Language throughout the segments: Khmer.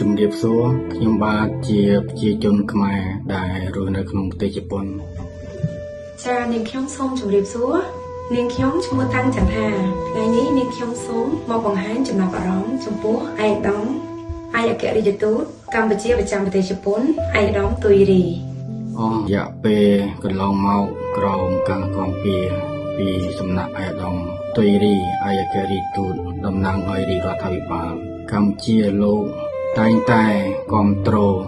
ជំរាបសួរខ្ញុំបាទជាប្រជាជនខ្មែរដែលរស់នៅក្នុងប្រទេសជប៉ុន ចានាងខ្ញុំសូមជម្រាបសួរនាងខ្ញុំឈ្មោះតាំងចន្ទថាថ្ងៃនេះនាងខ្ញុំសូមមកបង្ហាញចំណាប់អារម្មណ៍ចំពោះឯកឧត្តមឯកអគ្គរដ្ឋទូតកម្ពុជាប្រចាំប្រទេសជប៉ុនឯកឧត្តមទុយរី អស់រយៈពេលកន្លងមកក្រោមការគាំពារពីសំណាក់ឯកឧត្តមទុយរីឯកអគ្គរដ្ឋទូតតំណាងឲ្យរាជរដ្ឋាភិបាលកម្ពុជាលោកតែងតែគ្រប់គ្រង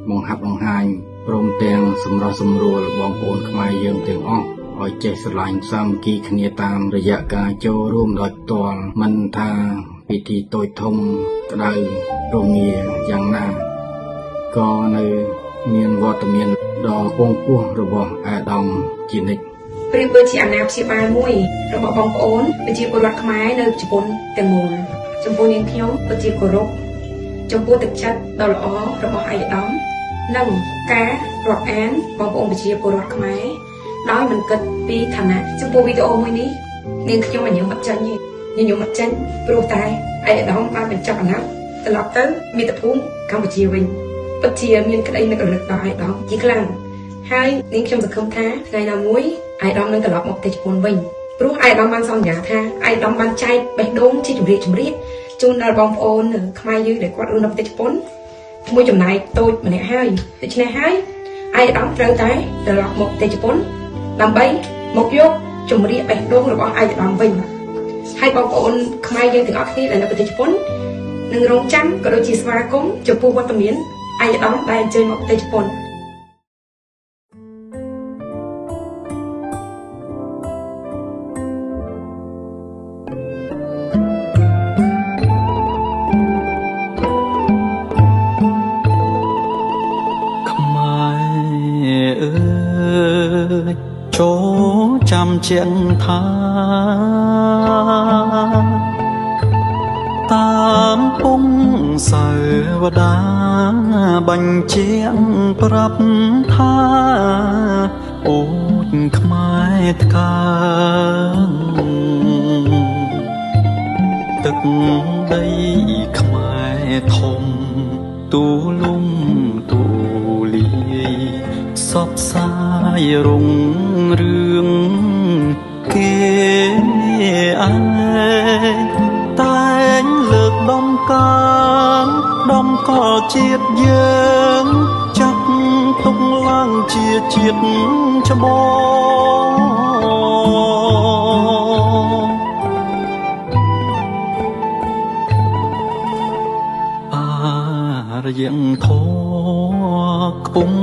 បង្ហាត់បង្ហាញព្រមទាំងសម្រុះសម្រួលបងប្អូនខ្មែរយើងទាំងអស់ឲ្យចេះស្រឡាញ់សាមគ្គីគ្នាតាមរយៈការចូលរួមដោយផ្ទាល់មិនថាពិធីតូចធំក្តៅរងាយ៉ាងណាក៏នៅមានវត្តមានដ៏ខ្ពង់ខ្ពស់របស់ឯកឧត្តមជានិច្ច ប្រៀបដូចជាអាណាព្យាបាលមួយរបស់បងប្អូនប្រជាពលរដ្ឋខ្មែរនៅជប៉ុនទាំងមូលចំពោះនាងខ្ញុំពិតជាគោរពចំពោះទឹកចិត្តដ៏ល្អរបស់ឯកឧត្តមនិងការរាប់អានបងប្អូនប្រជាពលរដ្ឋខ្មែរដោយមិនគិតពីឋានៈចំពោះវីដេអូមួយនេះនាងខ្ញុំញញឹមអត់ចាញ់ទេញញឹមអត់ចាញ់ព្រោះតែឯកឧត្តមបានបញ្ចប់អាណត្តិត្រឡប់ទៅមាតុភូមិកម្ពុជាវិញពិតជាមានក្តីនឹករលឹកដល់ឯកឧត្តមជាខ្លាំងហើយនាងខ្ញុំសង្ឃឹមថាថ្ងៃណាមួយឯកឧត្តមនឹងត្រឡប់មកប្រទេសជប៉ុនវិញព្រោះឯកឧត្តមបានសន្យាថាឯកឧត្តមបានចែកបេះដូងជាចម្រៀកចម្រៀកជូនដល់បងប្អូនខ្មែរយើងដែលគាត់រស់នៅប្រទេសជប៉ុនមួយចំណែកតូចម្នាក់ហើយដូច្នេះហើយឯកឧត្តមត្រូវតែត្រឡប់មកប្រទេសជប៉ុនដើម្បីមកយកចម្រៀកបេះដូងរបស់ឯកឧត្តមវិញហើយបងប្អូនខ្មែរយើងទាំងអស់គ្នាដែលនៅប្រទេសជប៉ុននឹងរងចាំក៏ដូចជាស្វាគមន៍ចំពោះវត្តមានឯកឧត្តមដែលអញ្ជើញមកប្រទេសជប៉ុន ខ្មែរអើយចូលចាំជាងថាតាមពងសាវតាបញ្ជាក់ប្រាប់ថាអូចខ្មែរថ្កើងទឹកដីខ្មែរធំទូលំទូលាយសពសាយរុងរឿងគេឯងតែងលើកដំកានដំកលជាតិយើងចាត់ទុកឡើងជាជាតិច្បងអារយធម៌ខ្ពង់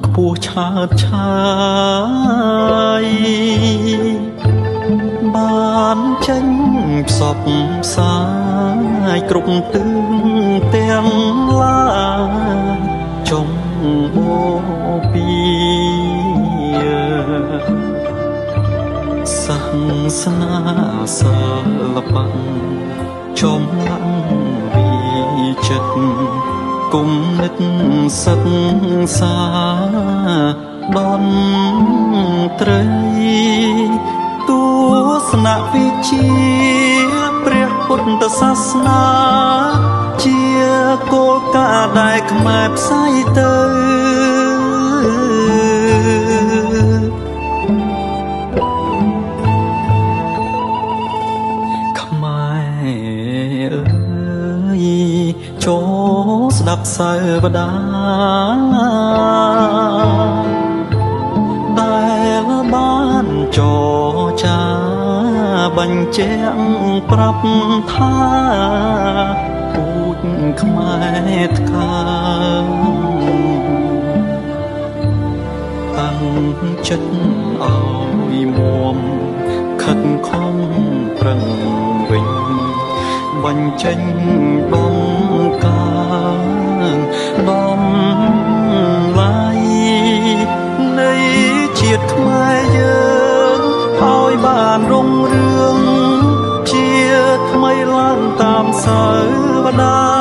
ខ្ពស់ឆើតឆាយបានចេញផ្សព្វផ្សាយគ្រប់ទិសទាំងឡាយចុងបូព៌ាសាសនាសិល្បៈចំឡាំងវិចិត្រគុំនិតសិក្សាដនត្រីទស្សនវិជ្ជាព្រះពុទ្ធសាសនាជាគោលការណ៍ដែលខ្មែរផ្សាយទៅខ្មែរអើយចូលស្ដាប់សាវតាដែលបានចរចាបញ្ជាក់ប្រាប់ថាពូជខ្មែរថ្កើងតាំងចិត្តឲ្យមុំខិតខំប្រឹងវិញបញ្ចេញដំកាងដំឡៃនៃជាតិខ្មែរយើងឲ្យបានរុងរឿងជាថ្មីឡើងតាមសាវតា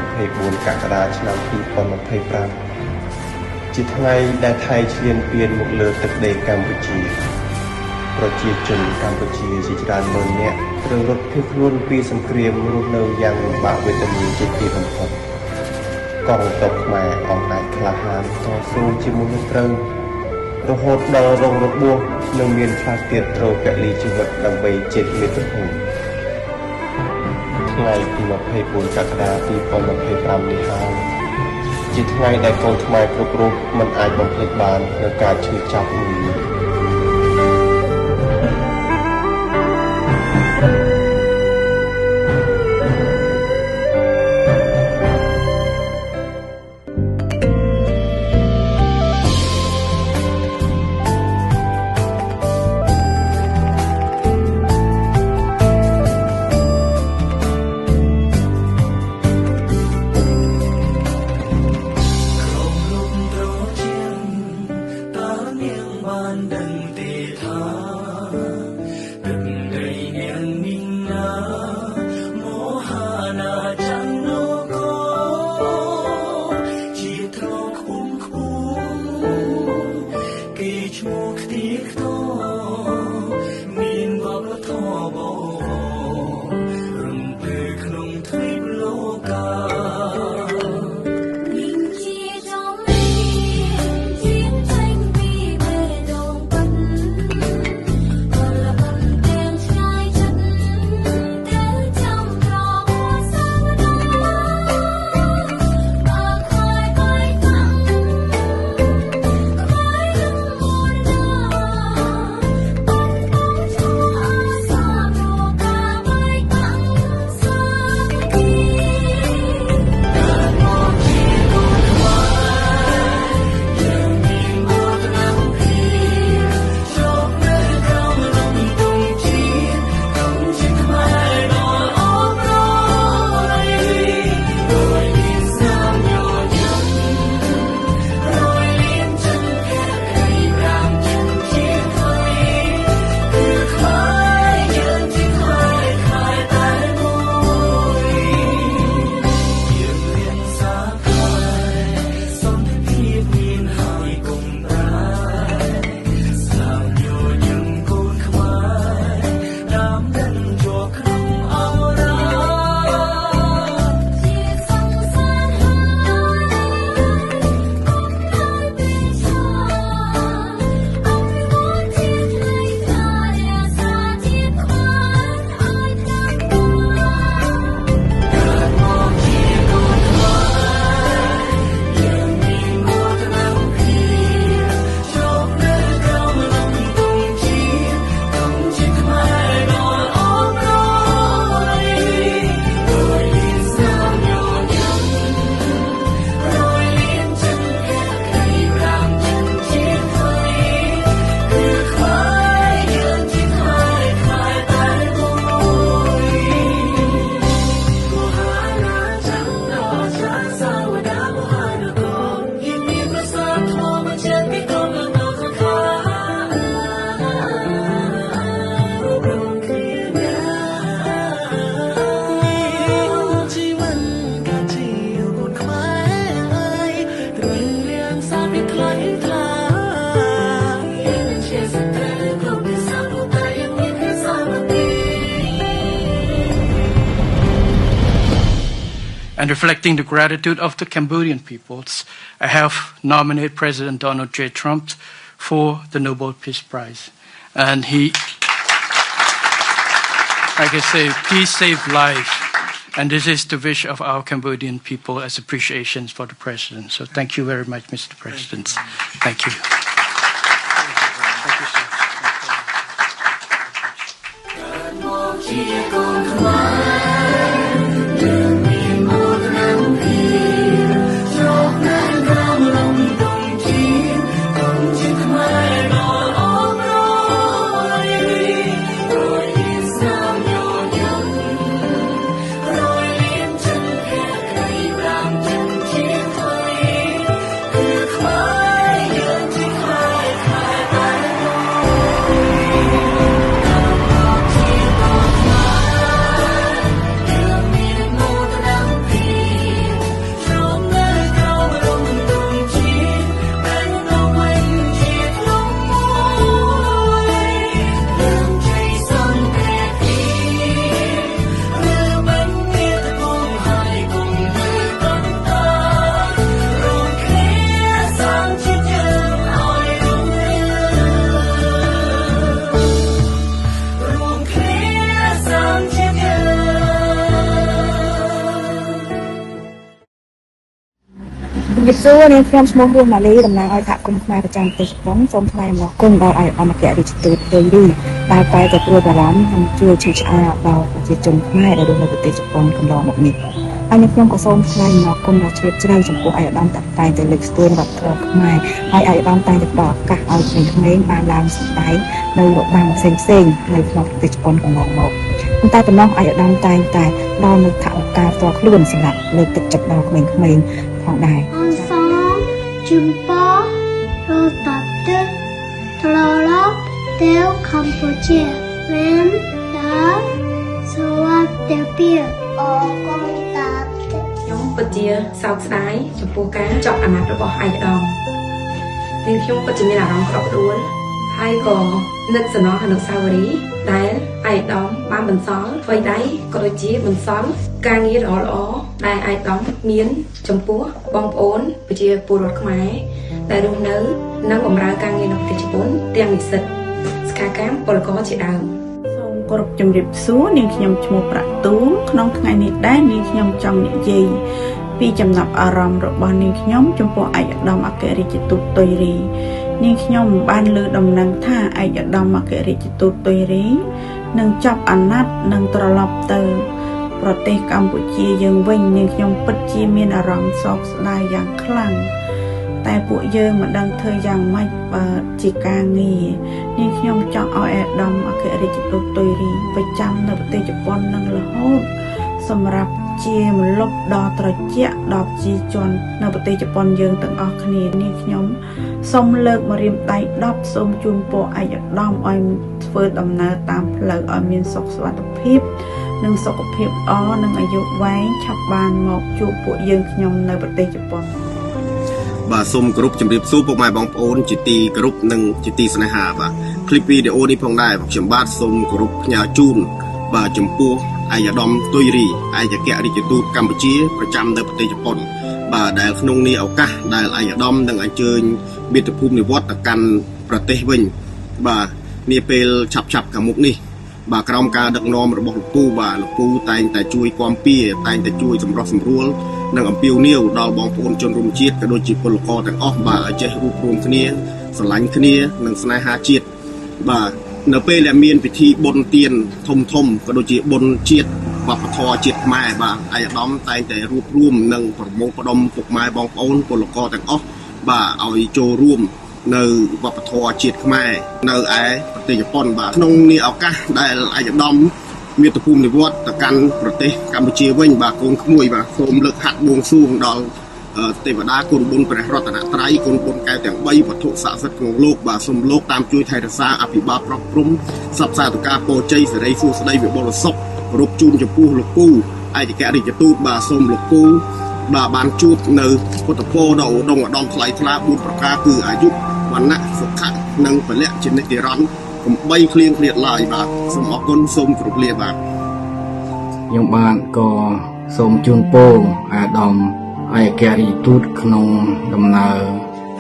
24កក្កដាឆ្នាំ2025ជាថ្ងៃដែលថៃឈ្លានពានមកលើទឹកដីកម្ពុជា ប្រជាជនកម្ពុជាជាច្រើនម៉ឺននាក់ត្រូវរត់ភៀសខ្លួនពីសង្គ្រាមរស់នៅយ៉ាងលំបាកវេទនាជាទីបំផុតកងទ័ពខ្មែរអង្អាចក្លាហានតស៊ូជាមួយនឹងត្រូវរហូតដល់រងរបួសនិងមានខ្លះទៀតត្រូវពលីជីវិតដើម្បីជាតិមាតុភូមិថ្ងៃទី24កក្កដា2025នេះហើយជាថ្ងៃដែលកូនខ្មែរគ្រប់រូបមិនអាចបំភ្លេចបាននូវការឈឺចាប់មួយនេះ តើនាងបានដឹងទេថាទឹកដីនាងនេះណាមហាណាចក្រនគរជាទ្រខ្ពង់ខ្ពស់គេឈ្មោះខ្ទាខ្ទមានវប្បធម៌បវររំពើក្នុងទ្វីបលោកា នាងជាចំរៀងជាងចេញពីបេះដូងពិតពលបុណ្យទាំងឆ្ងាយចិត្តត្រូវចាំប្រវត្តិសាវតាបើខ្វាយបាយតាំងខ្វាយនឹងមរណាបាត់បង់ឈ្មោះអាសាប្រកាបាយតាំងសាមគ្គី កើតមកជាកូនខ្មែរយើងមានមោទនភាពជោគនៅក្រោមលំទងជាតិកុំជាខ្មែរដ៏អបរយដោយមានស្នាមញញឹមរយលានចិត្តភក្តីប្រាំចិត្តជាថ្មីគឺខ្មែរយើងជាខ្មែរខ្មែរតែមួយ យើងរៀនសាខ្មែរសន្តិភាពមានហើយកុំប្រែស្លាប់ញញឹមកូនខ្មែរតាមដឹងជាប់ក្នុងអរ៉ា ជាសង្សារហើយកុំឲ្យពេលឆាអភិវឌ្ឍជាថ្លៃថ្លារក្សាជាតិខ្មែរឲ្យថ្លៃថ្លា កើតមកជាកូនខ្មែរយើងមានមោទនភាពជោគនៅក្រោមលំទងជាតិកុំជាខ្មែរដ៏អបរយដោយមានស្នាមញញឹមរយលានចិត្តភក្តីប្រាំចិត្តជាថ្មីគឺខ្មែរយើងជាខ្មែរខ្មែរតែមួយ មហារាជក្រចាសាវតាមហានគរយើងមានប្រាសាទថ្មមួយជាតិពីកងមកខាងខារូបរងគ្នាមានជីវិតកាជាកូនខ្មែរអើយត្រូវលៀងសាពីថ្លៃថ្លាយើងជាសត្រូវគ្រប់ភាសាព្រោះតែយើងមានភាសាមគ្គី And reflecting the gratitude of the Cambodian peoples, I have nominated President Donald J. Trump for the Nobel Peace Prize. And he, like I say, peace save life. And this is the wish of our Cambodian people as appreciation for the president. So thank you very much, Mr. President. Thank you. Thank you, sir. កើតមកជាកូនខ្មែរយើងមានមោទនភាពជោគនៅក្រោមលំទងជាតិកុំជាខ្មែរដ៏អបរយដោយមានស្នាមញញឹមរយលានចិត្តភក្តីប្រាំចិត្តជាថ្មីគឺខ្មែរយើងជាខ្មែរខ្មែរតែមួយ ជាកូនខ្មែរ រាបសួរនាងខ្ញុំឈ្មោះរស់ម៉ាលីតំណាងឲ្យសហគមន៍ខ្មែរប្រចាំប្រទេសជប៉ុនសូមថ្លែងអំណរគុណដល់ឯកឧត្តមអគ្គរដ្ឋទូតទុយរីដែលតែតែព្រួយបារម្ភនិងជួយឈឺឆ្អាលដល់ប្រជាជនខ្មែរដែលរស់នៅប្រទេសជប៉ុនកន្លងមកនេះហើយនាងខ្ញុំក៏សូមថ្លែងអំណរគុណដ៏ជ្រាលជ្រៅចំពោះឯកឧត្តមតែតែងតែលើកស្ទួយវប្បធម៌ខ្មែរហើយឯកឧត្តមតែងតែផ្ដល់ឱកាសឲ្យក្មេងៗបានឡើងសម្ដែងនៅរបាំផ្សេងៗនៅក្នុងប្រទេសជប៉ុនកន្លងមកប៉ុន្តែប៉ុណ្ណោះឯកឧត្តមតែងតែផ្ដល់នូវថវិកាផ្ទាល់ខ្លួនសម្រាប់លើកទឹកចិត្តដល់ក្មេងៗផងដែរ សូមជូនពររដ្ឋាភិបាលត្រឡប់ទៅកម្ពុជាមានដល់សុវត្ថិភាពអរគុណតា ខ្ញុំពិតជាសោកស្ដាយចំពោះការចប់អាណត្តិរបស់ឯកឧត្តមនាងខ្ញុំពិតជាមានអារម្មណ៍ក្តុកក្តួលហើយក៏នឹកសំណងអនុស្សាវរីយ៍ដែលឯកឧត្តមបានបន្សល់អ្វីដៃក៏ដូចជាបន្សល់ការងារល្អៗដែលឯកឧត្តមមានចំពោះបងប្អូនប្រជាពលរដ្ឋខ្មែរដែលរស់នៅនិងបម្រើការងារនៅប្រទេសជប៉ុនទាំងនិស្សិតសិក្ខាកាមពលករជាដើម សូមគោរពជំរាបសួរនាងខ្ញុំឈ្មោះប្រាក់ទូងក្នុងថ្ងៃនេះដែរនាងខ្ញុំចង់និយាយពីចំណាប់អារម្មណ៍របស់នាងខ្ញុំចំពោះឯកឧត្តមអគ្គរដ្ឋទូតទុយរីនាងខ្ញុំបានលើដំណឹងថាឯកឧត្តមអគ្គរដ្ឋទូតទុយរីនឹងចប់អាណត្តិនិងត្រឡប់ទៅប្រទេសកម្ពុជាយើងវិញនាងខ្ញុំពិតជាមានអារម្មណ៍សោកស្ដាយយ៉ាងខ្លាំងតែពួកយើងមិនដឹងធ្វើយ៉ាងម៉េចបើជាការងារនាងខ្ញុំចង់ឲ្យឯកឧត្តមអគ្គរដ្ឋទូតទុយរីប្រចាំនៅប្រទេសជប៉ុននឹងរហូតសម្រាប់ជាមលុបដ៏ត្រជាក់ដល់ប្រជាជននៅប្រទេសជប៉ុនយើងទាំងអស់គ្នានាងខ្ញុំសូមលើកម្រាមដៃ10សូមជូនពរឯកឧត្តមឲ្យធ្វើដំណើរតាមផ្លូវឲ្យមានសុខសុវត្ថិភាពនិងសុខភាពល្អនិងអាយុវែងឆាប់បានមកជួបពួកយើងខ្ញុំនៅប្រទេសជប៉ុន បាទសូមគោរពជំរាបសួរពុកម៉ែបងប្អូនជាទីគោរពនិងជាទីស្នេហាបាទคลิปវីដេអូនេះផងដែរខ្ញុំបាទសូមគោរពផ្ញើជូនបាទចំពោះឯកឧត្តមទុយរីឯកអគ្គរដ្ឋទូតកម្ពុជាប្រចាំនៅប្រទេសជប៉ុនបាទដែលក្នុងនេះឱកាសដែលឯកឧត្តមនឹងអញ្ជើញមាតុភូមិនិវត្តទៅកាន់ប្រទេសវិញបាទនាពេលឆាប់ៗខាងមុខនេះបាទក្រោមការដឹកនាំរបស់លោកពូបាទលោកពូតែងតែជួយគាំពារតែងតែជួយសម្រុះសម្រួលនិងអំពាវនាវដល់បងប្អូនជនរួមជាតិក៏ដូចជាពលករទាំងអស់បាទឲ្យចេះរួបរួមគ្នាស្រឡាញ់គ្នានិងស្នេហាជាតិបាទនៅពេលដែលមានពិធីបុណ្យទានធំធំក៏ដូចជាបុណ្យជាតិវប្បធម៌ជាតិខ្មែរបាទឯកឧត្តមតែងតែរួបរួមនិងប្រមូលផ្ដុំពុកម៉ែបងប្អូនពលករទាំងអស់បាទឲ្យចូលរួមនៅវប្បធម៌ជាតិខ្មែរនៅឯប្រទេសជប៉ុនបាទក្នុងនេះឱកាសដែលឯកឧត្តមមាតុភូមិនិវត្តទៅកាន់ប្រទេសកម្ពុជាវិញបាទកូនក្មួយបាទសូមលើកហត្ថបួងសួងដល់ទេវតាគុណបុណ្យព្រះរតនត្រ័យគុណបុណ្យកែវទាំង3វត្ថុស័ក្តិសិទ្ធិក្នុងលោកបាទសូមលោកតាមជួយថែរក្សាអភិបាលប្រោះព្រំសព្វសាធុការពរជ័យសិរីសួស្តីវិបុលសុខគោរពជូនចំពោះលោកពូឯកអគ្គរដ្ឋទូតបាទសូមលោកពូបាទបានជួបនៅពុទ្ធពរដ៏ឧត្តមឧត្តមថ្លៃថ្លា4ប្រការគឺអាយុវណ្ណៈសុខៈនិងពលៈជានិច្ចនិរន្តរ៍កុំបីឃ្លៀងឃ្លាតឡើយបាទសូមអរគុណសូមគោរពលាបាទ ខ្ញុំបាទក៏សូមជូនពរឯកឧត្តមឯកអគ្គរដ្ឋទូតក្នុងដំណើរ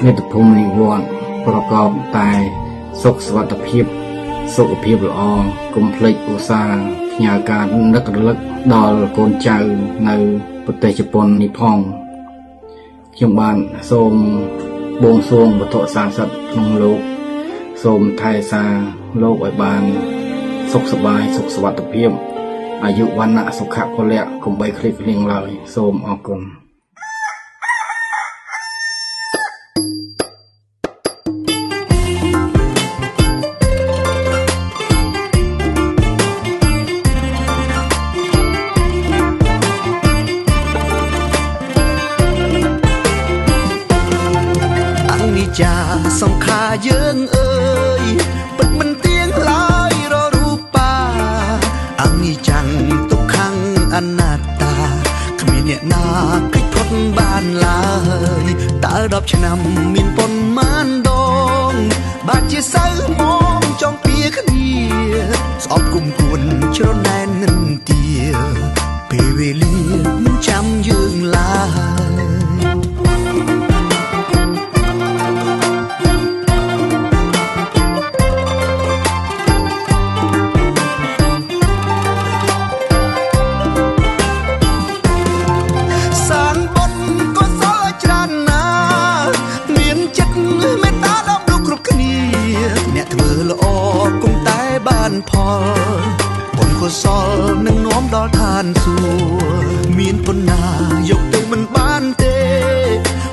មាតុភូមិនិវត្តន៍ប្រកបតែសុខសុវត្ថិភាពសុខភាពល្អកុំភ្លេចឧស្សាហ៍ផ្ញើការនឹករលឹកដល់កូនចៅនៅប្រទេសជប៉ុននេះផងខ្ញុំបាទសូមបួងសួងវត្ថុស័ក្តិសិទ្ធិក្នុងលោកសូមថែរក្សាលោកឲ្យបានសុខសប្បាយសុខសុវត្ថិភាពអាយុវណ្ណៈសុខៈពលៈកុំបីឃ្លៀងឃ្លាងឡើយសូមអរគុណ អនិច្ចាសង្ខារយើងអើយពិតមិនទៀងឡើយររូបាអនិច្ចំទុក្ខំអនត្តាគ្មានអ្នកណាគេចផុតបានឡើយតើ10ឆ្នាំមានប៉ុន្មានដងបាទជាសៅមងចង់ពីគ្នាស្អប់គុំគួនច្រណែននិន្ទាពេលវេលាមិនចាំយើងឡើយ សាងបុណ្យកុសលច្រើនណា កុសលនឹងនាំដល់ឋានសួគ៌មានប៉ុណ្ណាយកទៅមិនបានទេ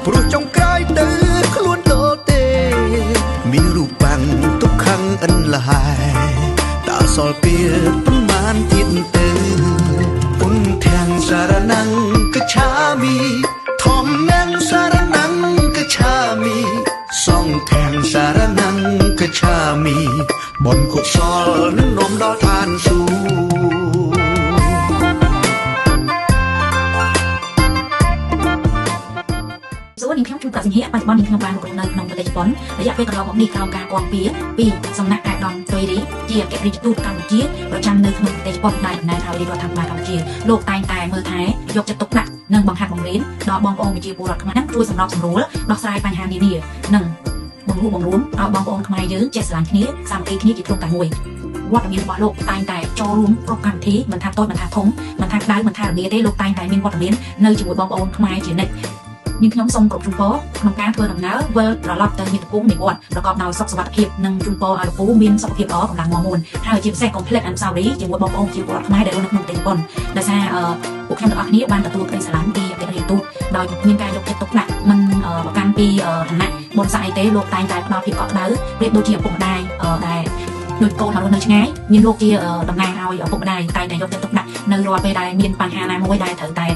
ព្រោះចុងក្រោយទៅខ្លួនតទេមានរូបបាំងទុក្ខំអិនលហើយតើសល់ពេលប៉ុន្មានទៀតទៅពុនធាំងសារណង្កឆាមីធម្មំសារណង្កឆាមីសង្ឃាំសារណង្កឆាមីបុណ្យកុសលនឹងនាំដល់ឋានសួគ៌សួរនាងខ្ញុំជួបកាសិង្ហៈបច្ចុប្បន្ននាងខ្ញុំបានមករស់នៅក្នុងប្រទេសជប៉ុនរយៈពេលកន្លងមកនេះក្រោមការគាំពារពីសំណាក់ឯកឧត្តមទុយរីជាអគ្គរដ្ឋទូតកម្ពុជាប្រចាំនៅក្នុងប្រទេសជប៉ុនដែលតំណាងឲ្យរាជរដ្ឋាភិបាលកម្ពុជាលោកតែងតែមើលថែយកចិត្តទុកដាក់និងបង្ហាត់បង្រៀនដល់បងប្អូនប្រជាពលរដ្ឋខ្មែរជួយសម្របសម្រួលដោះស្រាយបញ្ហានានានិងបង្រួបបង្រួមឲ្យបងប្អូនខ្មែរយើងចេះស្រឡាញ់គ្នាសាមគ្គីគ្នាជាធ្លុងតែមួយវត្តមានរបស់លោកតែងតែចូលរួមគ្រប់កម្មវិធីមិនថាតូចមិនថាធំមិនថាក្តៅមិនថារងាទេលោកតែងតែមានវត្តមាននៅជាមួយបងប្អូនខ្មែរជានិច្ចនាងខ្ញុំសូមគោរពជូនពរក្នុងការធ្វើដំណើរវិលត្រឡប់ទៅមាតុភូមិនិវត្តន៍ប្រកបដោយសុខសុវត្ថិភាពនិងជូនពរឲ្យលោកពូមានសុខភាពល្អកម្លាំងមាំមួនហើយជាពិសេសកុំភ្លេចអនុស្សាវរីយ៍ជាមួយបងប្អូនជាពលរដ្ឋខ្មែរដែលរស់នៅក្នុងប្រទេសជប៉ុនដោយសារពួកខ្ញុំទាំងអស់គ្នាបានទទួលក្តីស្រឡាញ់ពីអគ្គរដ្ឋទូតដោយមានការយកចិត្តទុកដាក់មិនប្រកាន់ពីឋានៈបុណ្យស័ក្តិអីទេលោកតែងតែផ្ដល់ភាពកក់ក្ដៅប្រៀបដូចជាឪពុកម្ដាយដែលដូចកូនមករស់នៅឆ្ងាយមានលោកជាតំណាងឲ្យឪពុកម្ដាយតែងតែយកចិត្តទុកដាក់នៅរាល់ពេលដែលមានបញ្ហាណាមួយដែលត្រូវតែ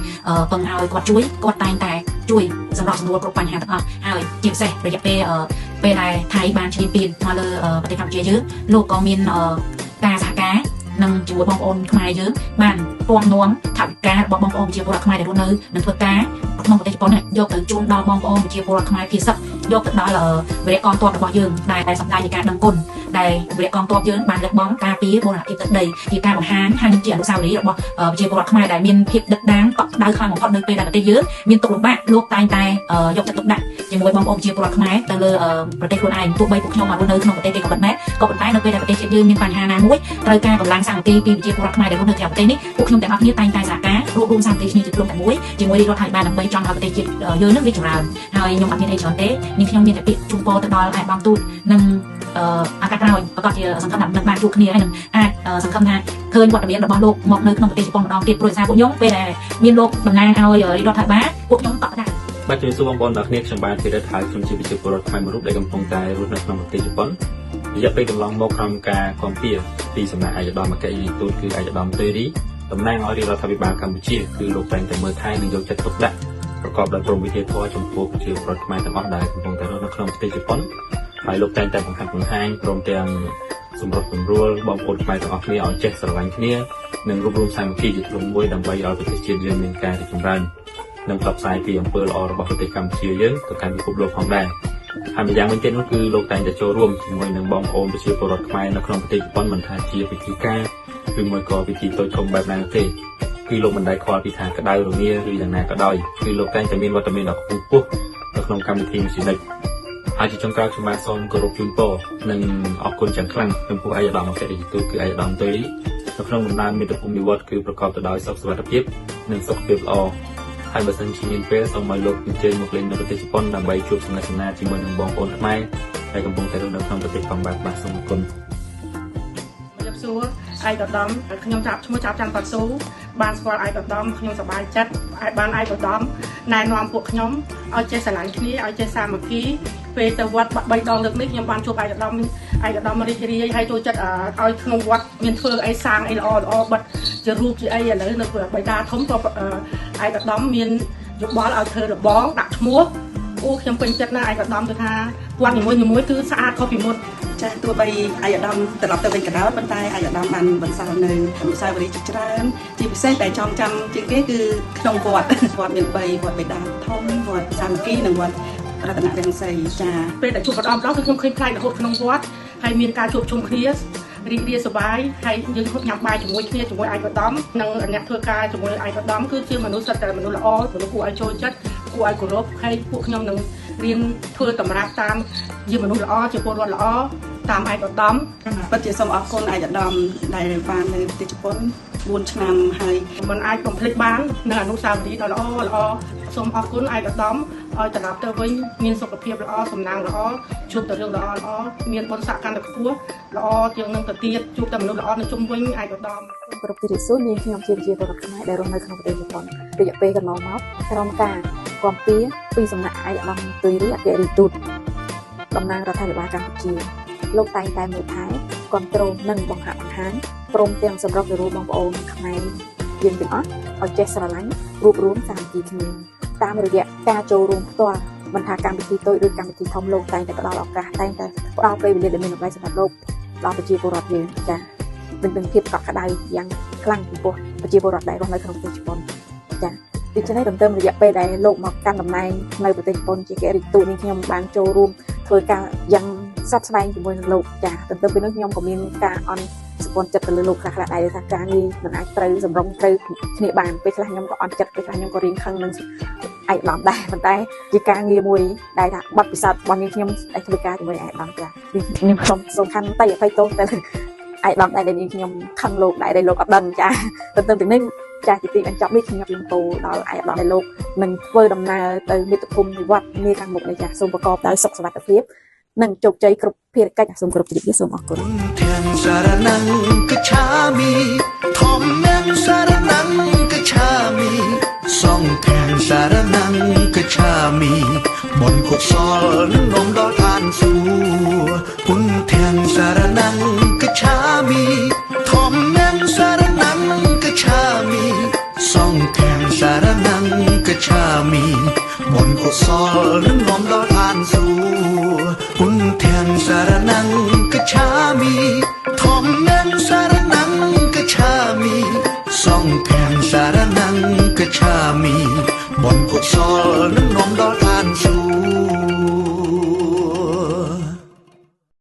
ពឹងឲ្យគាត់ជួយគាត់តែងតែជួយសម្របសម្រួលគ្រប់បញ្ហាទាំងអស់ហើយជាពិសេសរយៈពេលពេលដែលថៃបានឈ្លានពានមកលើប្រទេសកម្ពុជាយើងលោកក៏មានការសហការនិងជាមួយបងប្អូនខ្មែរយើងបានពំនាំថវិការបស់បងប្អូនប្រជាពលរដ្ឋខ្មែរដែលរស់នៅនិងធ្វើការក្នុងប្រទេសជប៉ុនយកទៅជូនដល់បងប្អូនប្រជាពលរដ្ឋខ្មែរភាសិតយកទៅដល់វីរៈកងទ័ពរបស់យើងដែលសម្ដែងនៃការដឹងគុណដែលវីរៈកងទ័ពយើងបានលះបង់ការពារបូរណភាពទឹកដីជាការបង្ហាញហើយនឹងជាអនុស្សាវរីយ៍របស់ប្រជាពលរដ្ឋខ្មែរដែលមានភាពដឹកដាងកក់ក្ដៅខ្លាំងបំផុតនៅពេលដែលប្រទេសយើងមានទុក្ខលំបាកលោកតែងតែយកចិត្តទុកដាក់ជាមួយបងប្អូនប្រជាពលរដ្ឋខ្មែរទៅលើប្រទេសខ្លួនឯងទោះបីពួកខ្ញុំមករស់នៅក្នុងប្រទេសគេក៏ប៉ុន្តែនៅពេលដែលប្រទេសជាតិយើងមានបញ្ហាណាមួយត្រូវការកម្លាំងសាមគ្គីពីប្រជាពលរដ្ឋខ្មែរដែលរស់នៅក្រៅប្រទេសនេះពួកខ្ញុំទាំងអស់គ្នាតែងតែសហការរួបរួមសាមគ្គីគ្នាជាក្រុមតែមួយជាមួយរាជរដ្ឋាភិបាលដើម្បីចង់ឲ្យប្រទេសជាតិយើងនឹងរីកចម្រើនហើយខ្ញុំអត់មានអីច្រើនទេនាងខ្ញុំមានតែពាក្យជូនពរទៅដល់ឯកឧត្តមទូតនិងអាកាសក្រោយប្រកាសជាសង្ឃឹមថានឹងបានជួបគ្នាហើយនឹងអាចសង្ឃឹមថាឃើញវត្តមានរបស់លោកមកនៅក្នុងប្រទេសជប៉ុនម្ដងទៀតព្រោះសារពួកខ្ញុំពេលដែលមានលោកតំណាងឲ្យរាជរដ្ឋាភិបាលពួកខ្ញុំកក់ក្ដៅបាទជំរាបសួរបងប្អូនទាំងគ្នាខ្ញុំបាទធីរិតហើយខ្ញុំជាប្រជាពលរដ្ឋខ្មែរមួយរូបដែលកំពុងតែរស់នៅក្នុងប្រទេសជប៉ុនរយៈពេលកន្លងមកក្រោមការគាំពារពីសំណាក់ឯកឧត្តមអគ្គរដ្ឋទូតគឺឯកឧត្តមទុយរីតំណាងឲ្យរាជរដ្ឋាភិបាលកម្ពុជាគឺលោកតែងតែមើលថែនិងយកចិត្តទុកដាក់ប្រកបដោយព្រមវិធានធម៌ចំពោះប្រជាពលរដ្ឋខ្មែរទាំងអស់ដែលកំពុងតែរស់នៅក្នុងប្រទេសជប៉ុនហើយលោកតែងតែបង្ហាត់បង្ហាញព្រមទាំងសម្រុះសម្រួលបងប្អូនខ្មែរទាំងអស់គ្នាឲ្យចេះស្រឡាញ់គ្នានិងរួបរួមសាមគ្គីជាធ្លុងមួយដើម្បីឲ្យប្រទេសជាតិយើងមានការរីកចម្រើននិងផ្សព្វផ្សាយពីអំពើល្អរបស់ប្រទេសកម្ពុជាយើងទៅកាន់ពិភពលោកផងដែរហើយម្យ៉ាងវិញទៀតនោះគឺលោកតែងតែចូលរួមជាមួយនឹងបងប្អូនប្រជាពលរដ្ឋខ្មែរនៅក្នុងប្រទេសជប៉ុនមិនថាជាពិធីការឬមួយក៏ពិធីតូចធំបែបណានោះទេគឺលោកមិនដែលខ្វល់ពីថាក្តៅរងាឬយ៉ាងណាក៏ដោយគឺលោកតែងតែមានវត្តមានដ៏ខ្ពង់ខ្ពស់នៅក្នុងកម្មវិធីមួយជានិច្ចហើយជាចុងក្រោយខ្ញុំបាទសូមគោរពជូនពរនិងអរគុណយ៉ាងខ្លាំងចំពោះឯកឧត្តមអគ្គរដ្ឋទូតគឺឯកឧត្តមទុយរីនៅក្នុងដំណើរមាតុភូមិនិវត្តន៍គឺប្រកបទៅដោយសុខសុវត្ថិភាពនិងសុខភាពល្អហើយបើសិនជាមានពេលសូមឲ្យលោកអញ្ជើញមកលេងនៅប្រទេសជប៉ុនដើម្បីជួបសំណេះសំណាលជាមួយនឹងបងប្អូនខ្មែរដែលកំពុងតែរស់នៅក្នុងប្រទេសផងបាទបាទសូមអរគុណជំរាបសួរឯកឧត្តមខ្ញុំចាប់ឈ្មោះចាប់ច័ន្ទប៉ាស៊ូបានស្គាល់ឯកឧត្តមខ្ញុំសប្បាយចិត្តបានឯកឧត្តមណែនាំពួកខ្ញុំឲ្យចេះស្រឡាញ់គ្នាឲ្យចេះសាមគ្គីពេលទៅវត្ត3ដងលើកនេះខ្ញុំបានជួបឯកឧត្តមរីករាយហើយចូលចិត្តឲ្យក្នុងវត្តមានធ្វើអីសាងអីល្អល្អបិទជារូបជាអីឥឡូវនៅបិតាធំក៏ឯកឧត្តមមានយោបល់ឲ្យធ្វើរបងដាក់ឈ្មោះអូខ្ញុំពេញចិត្តណាស់ឯកឧត្តមគឺថាវត្តនីមួយៗគឺស្អាតខុសពីមុនចាស់ទោះបីឯកឧត្តមត្រឡប់ទៅវិញក៏ដោយប៉ុន្តែឯកឧត្តមបានបន្សល់នៅអនុស្សាវរីយ៍ជាច្រើនជាពិសេសដែលចងចាំជាងគេគឺក្នុងវត្តវត្តមាន3វត្តបិតាធំវត្តសាមគ្គីនិងវត្តរតនរង្សីចាពេលដែលជួបឧត្តមម្ដងគឺខ្ញុំឃើញប្លែករហូតក្នុងវត្តហើយមានការជួបជុំគ្នារីករាយសប្បាយហើយយើងញ៉ាំបាយជាមួយគ្នាជាមួយឯកឧត្តមនិងអ្នកធ្វើការជាមួយឯកឧត្តមគឺជាមនុស្សសុទ្ធតែមនុស្សល្អមនុស្សគួរឲ្យចូលចិត្តគួរឲ្យគោរពហើយពួកខ្ញុំនឹងរៀនធ្វើតម្រាប់តាមជាមនុស្សល្អជាពលរដ្ឋល្អតាមឯកឧត្តមពិតជាសូមអរគុណឯកឧត្តមដែលបាននៅប្រទេសជប៉ុន4ឆ្នាំហើយមិនអាចបំភ្លេចបាននៅអនុស្សាវរីយ៍ដ៏ល្អល្អសូមអរគុណឯកឧត្តម ឲ្យត្រឡប់ទៅវិញមានសុខភាពល្អសំណាងល្អជួបតែរឿងល្អល្អមានបុណ្យស័ក្តិកាន់តែខ្ពស់ល្អជាងនឹងទៅទៀតជួបតែមនុស្សល្អនៅជុំវិញឯកឧត្តម គោរពជម្រាបសួរនាងខ្ញុំជាប្រជាពលរដ្ឋខ្មែរដែលរស់នៅក្នុងប្រទេសជប៉ុនរយៈពេលកន្លងមកក្រោមការគាំពារពីសំណាក់ឯកឧត្តមទុយរីអគ្គរដ្ឋទូតតំណាងរដ្ឋាភិបាលកម្ពុជាលោកតែងតែមើលថែគ្រប់គ្រងនិងបង្ហាក់បង្ហាញព្រមទាំងសម្របសម្រួលបងប្អូនខ្មែរយើងទាំងអស់ឲ្យចេះស្រឡាញ់រួបរួមសាមគ្គីគ្នាតាមរយៈការចូលរួមផ្ទាល់មិនថាកម្មវិធីតូចឬកម្មវិធីធំលោកតែងតែផ្ដល់ឱកាសតែងតែផ្ដល់ពេលវេលាដែលមានតម្លៃសម្រាប់លោកដល់ប្រជាពលរដ្ឋយើងចា៎នឹងភាពកក់ក្ដៅយ៉ាងខ្លាំងចំពោះប្រជាពលរដ្ឋដែលរស់នៅក្នុងប្រទេសជប៉ុនចា៎ដូច្នេះទន្ទឹមរយៈពេលដែលលោកមកកាន់តំណែងនៅប្រទេសជប៉ុនជាអគ្គរដ្ឋទូតនេះខ្ញុំបានចូលរួមធ្វើការយ៉ាងសត្វស្វែងជាមួយនឹងលោកចា៎ទន្ទឹមពេលនោះខ្ញុំក៏មានការអន់សពន់ចិត្តទៅលើលោកខ្លះៗដែរថាការងារមិនអាចត្រូវសម្រុងត្រូវគ្នាបានពេលខ្លះខ្ញុំក៏អន់ចិត្តពេលខ្លះខ្ញុំក៏រៀងខឹងនឹងឯកឧត្តមដែរប៉ុន្តែជាការងារមួយដែលថាបទពិសោធន៍របស់នាងខ្ញុំដែលធ្វើការជាមួយឯកឧត្តមចា៎ខ្ញុំសូមសូមខន្តីអភ័យទោសទៅឯកឧត្តមដែរដែលនាងខ្ញុំខឹងលោកដែរដែលលោកអត់ដឹងចាទន្ទឹមទាំងនេះចាស់ជាទីបញ្ចប់នេះខ្ញុំជូនពរដល់ឯកឧត្តមដែលលោកនឹងធ្វើដំណើរទៅមាតុភូមិនិវត្តន៍នាខាងមុខនេះចាសូមប្រកបដោយសុខសុវត្ថិភាពនិងជោគជ័យគ្រប់ភារកិច្ចសូមគោរពជម្រាបលាសូមអរគុណ ធំសរណង្គច្ឆាមិធម្មំសរណង្គច្ឆាមិសង្ឃំសរណង្គច្ឆាមិបុណ្យកុសលនឹងនាំដល់ឋានសួគ៌ពុទ្ធាំសរណង្គច្ឆាមិធម្មំសរណង្គច្ឆាមិសង្ឃំសរណង្គច្ឆាមិបុណ្យកុសលនឹងនាំដល់ឋានសួគ៌ពុទ្ធាំសរណង្គច្ឆាមិធម្មំសរណង្គច្ឆាមិសង្ឃំសរណង្គច្ឆាមិបុណ្យកុសលនឹងនាំដល់